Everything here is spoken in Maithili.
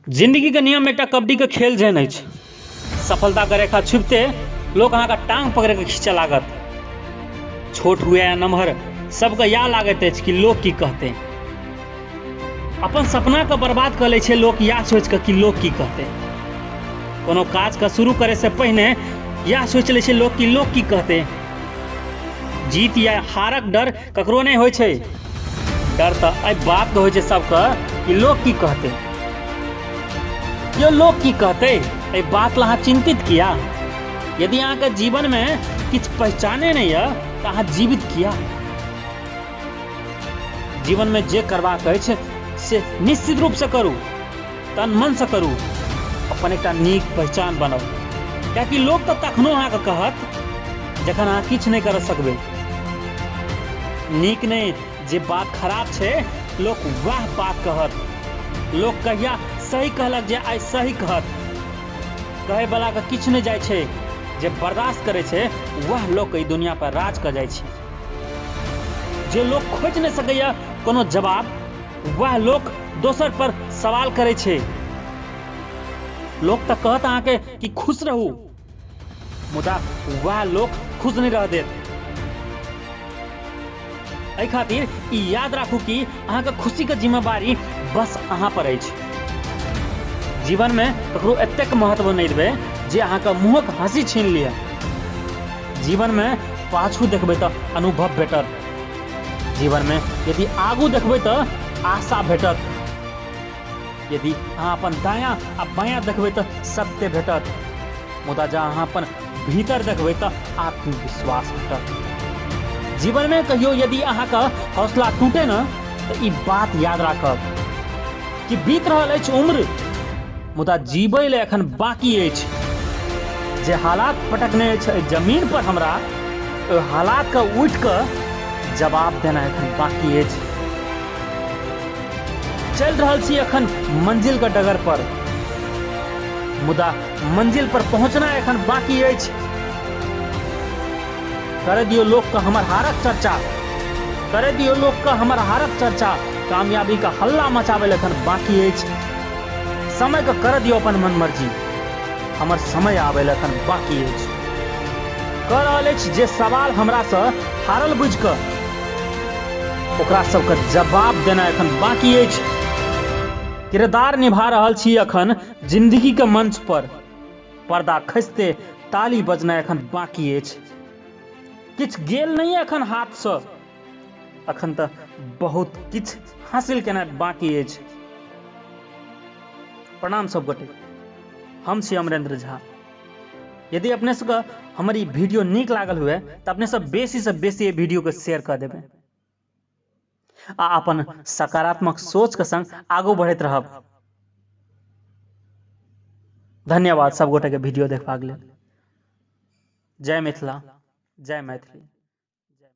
जिंदगी के नियम एकटा कबड्डी के खेल जेहन अछि। सफलता के रेखा छुबिते लोक अहाँके टांग पकड़ि के खींचऽ लागत। छोट हुए या नमहर, सबके इएह लागैत अछि कि लोक की कहतै। अपन सपना के बर्बाद कऽ लै छै लोक इएह सोचि कऽ कि लोक की कहतै। कोनो काज के शुरू करे से पहिने इएह सोचि लै छै लोक कि लोक की कहतै। जीत या हारक डर ककरो नहि होइ छै, डर तऽ एहि बातके होइ छै सबके कि लोक की कहतै। यो लोक की कहतै एहि बात लए अहाँ चिन्तित किया? यदि अहाँके जीवनमे किछु पहचाने नहि यऽ तऽ अहाँ जीवित किया? जीवनमे जे करबाक अछि से निश्चित रूपसँ करू, तन मनसँ करू, अपन एकटा नीक पहचान बनाउ। कियाकि लोक तऽ तखनो अहाँके कहत जखन अहाँ किछु नहि कर सकबै। नीक नहि, जे बात खराब छै लोक वएह बात कहत। लोक कहिया सही कहलक जे आइ सही कहत। कहै बला के किछु नहि जाइ छै, जे बर्दाश्त करै छै वएह लोक एहि दुनिया पर राज कऽ जाइ छै। जे लोक खोजि नहि सकैया कोनो जवाब, वएह लोक दोसर पर सवाल करै छै। लोक तऽ कहत अहाँके कि खुश रहू, मुदा वएह लोक खुश नहि रह देत। एहि खातिर ई याद राखू कि अहाँके खुशीके जिम्मेवारी बस अहाँ पर अछि। जीवनमे ककरो एतेक महत्व नहि देबै जे अहाँके मुँहक हँसी छीन लिअ। जीवनमे पाछू देखबै तऽ अनुभव भेटत, जीवनमे यदि आगू देखबै तऽ आशा भेटत, यदि अहाँ अपन दायाँ आ बायाँ देखबै तऽ सत्य भेटत, मुदा जँ अहाँ अपन भीतर देखबै तऽ आत्मविश्वास भेटत। जीवनमे कहियो यदि अहाँके हौसला टूटे ने तऽ ई बात याद राखब कि बीत रहल अछि उम्र, मुदा जीबै लए एखन बाकी अछि। जे हालात पटकने अछि एहि जमीन पर हमरा, ओहि हालातके उठि कऽ जवाब देना एखन बाकी अछि। चलि रहल छी एखन मंजिल के डगर पर, मुदा मंजिल पर पहुंचना एखन बाकी अछि। करे दियो लोक के हमर हारक चर्चा, करे दियो लोक के हमर हारक चर्चा, कामयाबी के हल्ला मचाबै लए एखन बाकी अछि। समय के कर दियो अपन मन मर्जी, हमर समय आबै लए एखन बाकी अछि। कऽ रहल अछि जे सवाल हमरा सँ हारल बुझि कऽ, ओकरा सबके जवाब देना एखन बाकी अछि। किरदार निभा रहल छी एखन जिंदगी के मंच पर, पर्दा खसिते ताली बजना एखन बाकी अछि। किछु गेल नहि एखन हाथ सँ, एखन तऽ बहुत किछु हासिल केनाइ बाकी अछि। प्रणाम सब गोटे, हम छी अमरेंद्र झा। यदि अपने सबके हमर ई वीडियो नीक लागल हुए तऽ अपने सब बेसी से बेसी एहि वीडियो के शेयर कऽ देबै आ अपन सकारात्मक सोच के संग आगू बढ़ैत रहब। धन्यवाद सब गोटे के वीडियो देखबाक लेल। जय मिथिला, जय मैथिली।